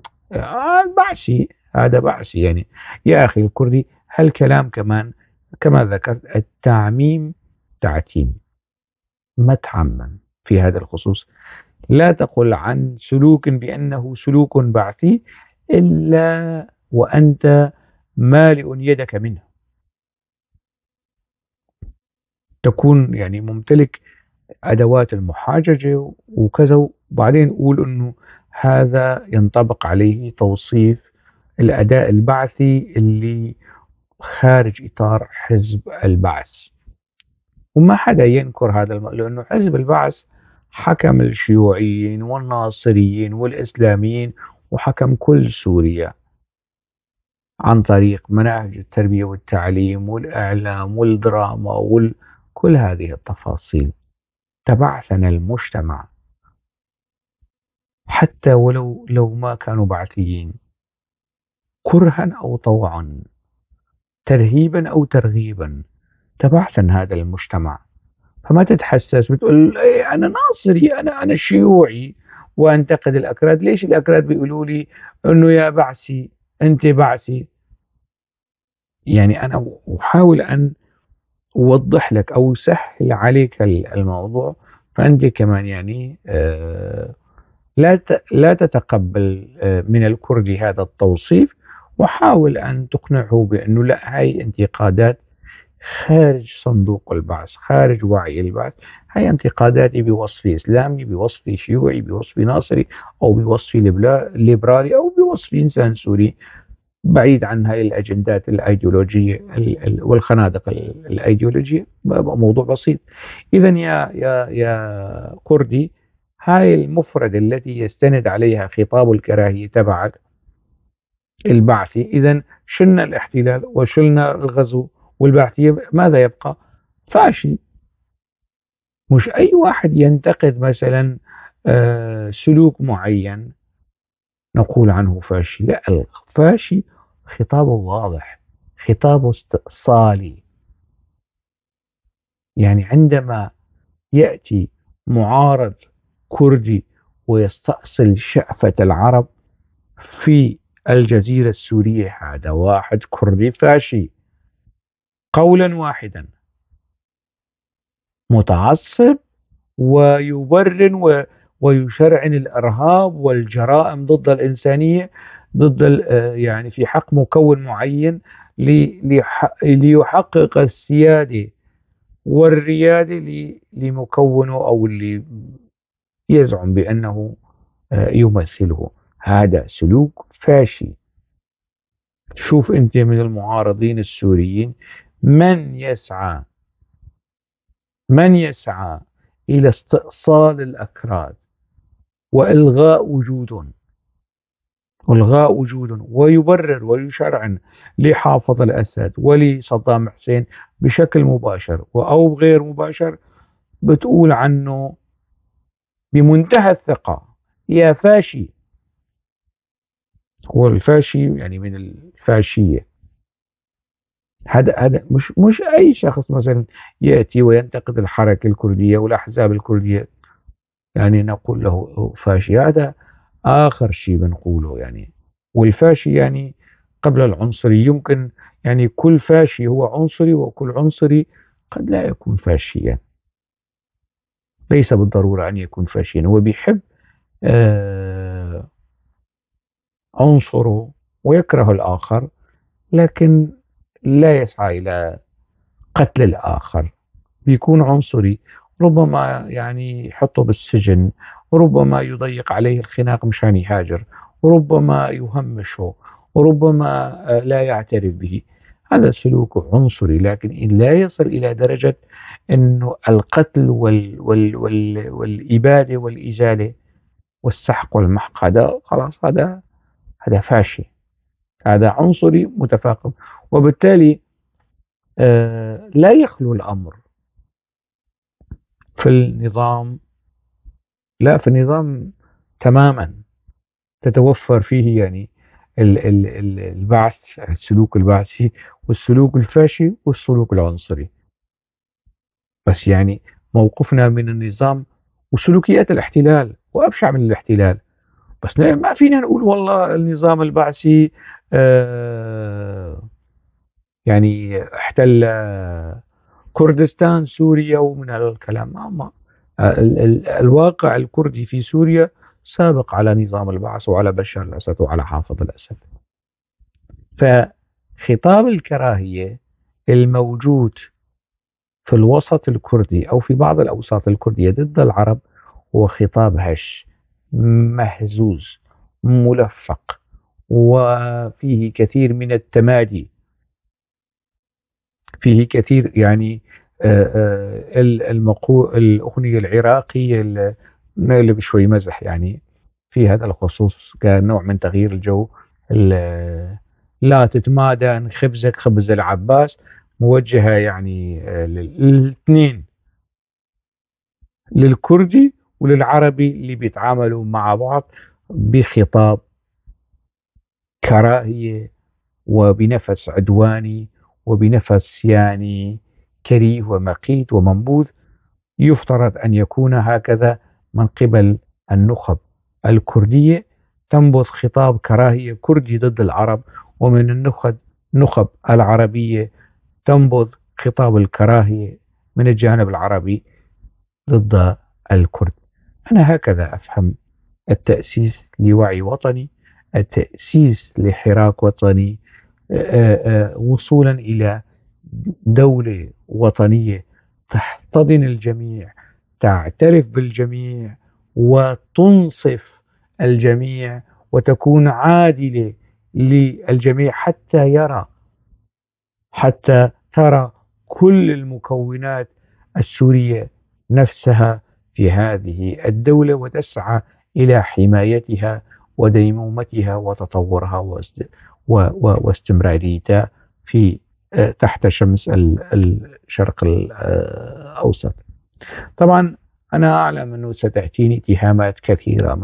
بعثي، هذا بعثي. يا أخي الكردي، هالكلام كمان كما ذكرت التعميم تعتيم، ما تعمم في هذا الخصوص. لا تقل عن سلوك بأنه سلوك بعثي إلا وأنت مالئ يدك منه. تكون يعني ممتلك أدوات المحاججة وكذا، وبعدين نقول أنه هذا ينطبق عليه توصيف الأداء البعثي اللي خارج إطار حزب البعث. وما حدا ينكر هذا لأنه حزب البعث حكم الشيوعيين والناصريين والإسلاميين وحكم كل سوريا عن طريق مناهج التربية والتعليم والإعلام والدراما وكل هذه التفاصيل. تبعثنا المجتمع حتى ولو لو ما كانوا بعثيين، كرها أو طوعا، ترهيبا أو ترغيبا، تبعثن هذا المجتمع. فما تتحسس بتقول إيه أنا ناصري، أنا شيوعي وأنتقد الأكراد. ليش الأكراد بيقولوا لي أنه يا بعثي أنت بعثي؟ يعني أنا أحاول أن أوضح لك أو أسهل عليك الموضوع، فأنت كمان يعني لا تتقبل من الكردي هذا التوصيف، وحاول أن تقنعه بأنه لا، هاي انتقادات خارج صندوق البعث، خارج وعي البعث، هاي انتقاداتي بوصفي إسلامي، بوصفي شيوعي، بوصفي ناصري، أو بوصفي ليبرالي، أو بوصفي إنسان سوري، بعيد عن هاي الأجندات الأيديولوجية والخنادق الأيديولوجية. موضوع بسيط. إذن يا كردي، هاي المفردة التي يستند عليها خطاب الكراهية تبعك البعثي، إذن شلنا الاحتلال وشلنا الغزو والبعثية، ماذا يبقى؟ فاشي. مش أي واحد ينتقد مثلا سلوك معين نقول عنه فاشي، لا، الفاشي خطابه واضح، خطابه استئصالي. يعني عندما يأتي معارض كردي ويستأصل شأفة العرب في الجزيرة السورية، هذا واحد كردي فاشي قولا واحدا، متعصب ويبرر ويشرعن الإرهاب والجرائم ضد الإنسانية، ضد يعني في حق مكون معين ليحقق السيادة والريادة لمكونه أو اللي يزعم بأنه يمثله. هذا سلوك فاشي. شوف أنت من المعارضين السوريين من يسعى إلى استئصال الأكراد وإلغاء وجودهم، إلغاء وجودهم، ويبرر ويشرعن لحافظ الأسد ولصدام حسين بشكل مباشر أو غير مباشر، بتقول عنه بمنتهى الثقة يا فاشي. هو الفاشي يعني من الفاشية. هذا مش أي شخص مثلا يأتي وينتقد الحركة الكردية والأحزاب الكردية يعني نقول له فاشي. هذا آخر شيء بنقوله يعني. والفاشي يعني قبل العنصري، يمكن يعني كل فاشي هو عنصري، وكل عنصري قد لا يكون فاشيا، ليس بالضرورة أن يكون فاشيا. هو بيحب عنصره ويكره الآخر، لكن لا يسعى إلى قتل الآخر، بيكون عنصري، ربما يعني يحطه بالسجن، ربما يضيق عليه الخناق مشان يهاجر، ربما يهمشه، وربما لا يعترف به. هذا سلوك عنصري، لكن لا يصل إلى درجة أنه القتل والإبادة والإزالة والسحق والمحق. هذا خلاص، هذا فاشي، هذا عنصري متفاقم. وبالتالي لا يخلو الأمر في النظام، لا في النظام تماما تتوفر فيه يعني البعث، السلوك البعثي والسلوك الفاشي والسلوك العنصري. بس يعني موقفنا من النظام وسلوكيات الاحتلال وأبشع من الاحتلال، بس ما فينا نقول والله النظام البعثي يعني احتل كردستان سوريا ومن هذا الكلام. ما الواقع الكردي في سوريا سابق على نظام البعث وعلى بشار الأسد وعلى حافظ الأسد. فخطاب الكراهية الموجود في الوسط الكردي أو في بعض الأوساط الكردية ضد العرب هو خطاب هش مهزوز ملفق وفيه كثير من التمادي، فيه كثير يعني الأغنية العراقية اللي بشوي مزح يعني في هذا الخصوص كنوع من تغيير الجو، لا تتمادى خبزك خبز العباس، موجهة للاثنين، للكردي وللعربي اللي بيتعاملوا مع بعض بخطاب كراهية وبنفس عدواني وبنفس كريه ومقيت ومنبوذ. يفترض أن يكون هكذا من قبل النخب الكردية، تنبذ خطاب كراهية كردي ضد العرب، ومن النخب العربية تنبذ خطاب الكراهية من الجانب العربي ضد الكرد. أنا هكذا أفهم التأسيس لوعي وطني، التأسيس لحراك وطني، وصولا إلى دولة وطنية تحتضن الجميع، تعترف بالجميع وتنصف الجميع وتكون عادلة للجميع، حتى ترى كل المكونات السورية نفسها في هذه الدولة وتسعى إلى حمايتها وديمومتها وتطورها واستمراريتها تحت شمس الشرق الأوسط. طبعا أنا أعلم أنه ستأتيني اتهامات كثيرة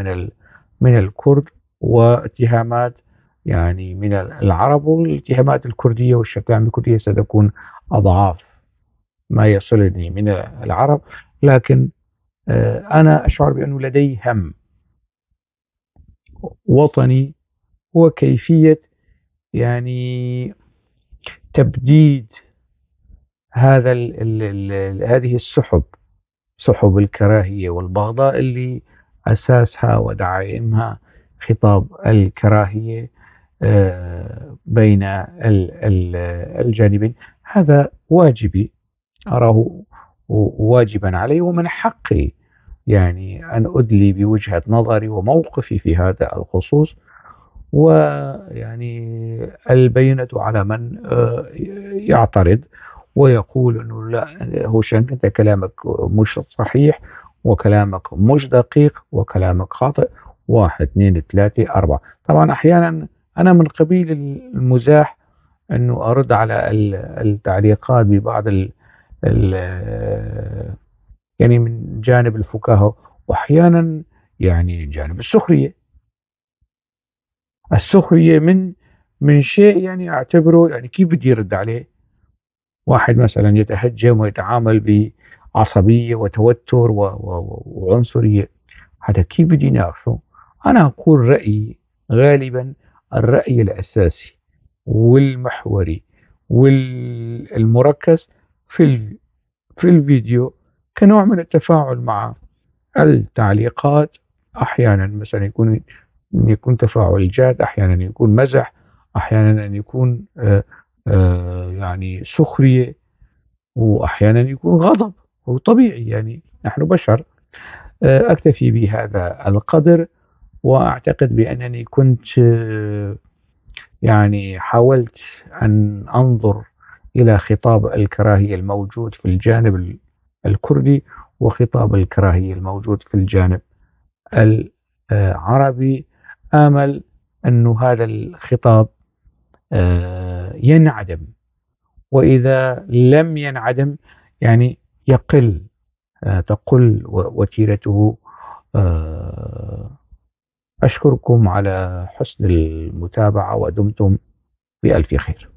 من الكرد واتهامات من العرب، والاتهامات الكردية والشتائم الكردية ستكون أضعاف ما يصلني من العرب، لكن أنا أشعر بأنه لدي هم وطني هو كيفية تبديد هذه السحب، سحب الكراهية والبغضاء اللي أساسها ودعائمها خطاب الكراهية بين الجانبين. هذا واجبي، أراه واجبا علي، ومن حقي أن أدلي بوجهة نظري وموقفي في هذا الخصوص، ويعني البينة على من يعترض ويقول أنه لا هوشنك أنت كلامك مش صحيح وكلامك مش دقيق وكلامك خاطئ، 1 2 3 4. طبعا أحيانا أنا من قبيل المزاح أنه أرد على التعليقات ببعض من جانب الفكاهة، وأحيانا جانب السخرية، السخرية من شيء أعتبره كيف بدي أرد عليه. واحد مثلا يتهجم ويتعامل بعصبية وتوتر وعنصرية، هذا كيف بدي ناقشه؟ أنا أقول رأيي، غالبا الرأي الأساسي والمحوري والمركز في الفيديو كنوع من التفاعل مع التعليقات. أحيانا مثلا يكون تفاعل جاد، أحيانا يكون مزح، أحيانا يكون سخرية، وأحيانا يكون غضب، هو طبيعي نحن بشر. أكتفي بهذا القدر، وأعتقد بأنني كنت حاولت أن أنظر إلى خطاب الكراهية الموجود في الجانب الكردي وخطاب الكراهية الموجود في الجانب العربي. آمل أن هذا الخطاب ينعدم، وإذا لم ينعدم تقل وتيرته. أشكركم على حسن المتابعة ودمتم بألف خير.